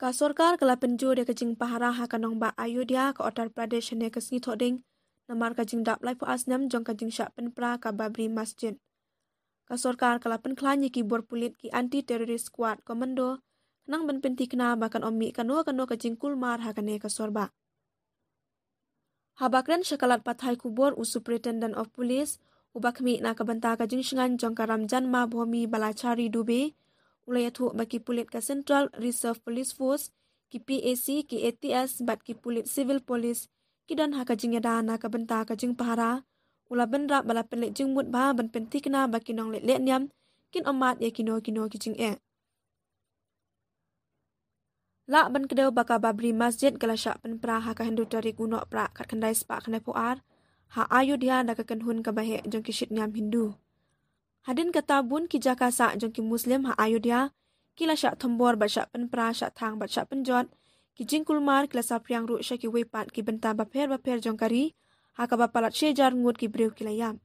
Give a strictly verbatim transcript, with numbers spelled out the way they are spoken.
Ka sorkar ka la pynjur ïa ka jingpahara ha ka nongbah Ayodhya ka Uttar Pradesh hynne ka sngi Thohdieng, namar ka jingdap laiphew ar snem jong ka jingshah pynpra ka Babri Masjid. Ka sorkar ka la pynkhlaiñ ïa ki bor pulit ki Anti Terrorist Squad Commando, khnang ban pynthikna ba kan ym mih kano kano ka jingkulmar ha kane ka sorbah. Haba kren sha ka lad pathai khubor u Superintendent of Police, uba khmih na ka bynta ka jingshngaiñ jong ka Ram Janma Bhoomi Balachari Dubey, u la ïathuh ba ki pulit ka Central Reserve Police Force, ki P A C, ki A T S, bad ki pulit Civil Police, ki don ha ka jingïada na ka bynta ka jingpahara. U la bynrap ba la pynleit jingmut bha ban pynthikna ba ki nongleh lehniam kin ym mad ïa kino kino ki jingeh. Lah ban kdew ba ka Babri Masjid ka la shah pynpra ha ka hynriew tarik u Nohprah khatkhyndai spah khyndaiphew ar, ha Ayodhya da ka kynhun kaba heh jong ki shitniam Hindu. Hadien kata bun ki jaka sah jong ki Muslim ha Ayodhya, ki la shah thombor bad shah pynpra, shah thang bad shah pynjot, ki jingkulmar ki la saphriang ruh sha kiwei pat ki bynta bapher bapher jong ka ri, ha kaba palat shi hajar ngut ki briew ki la ïap.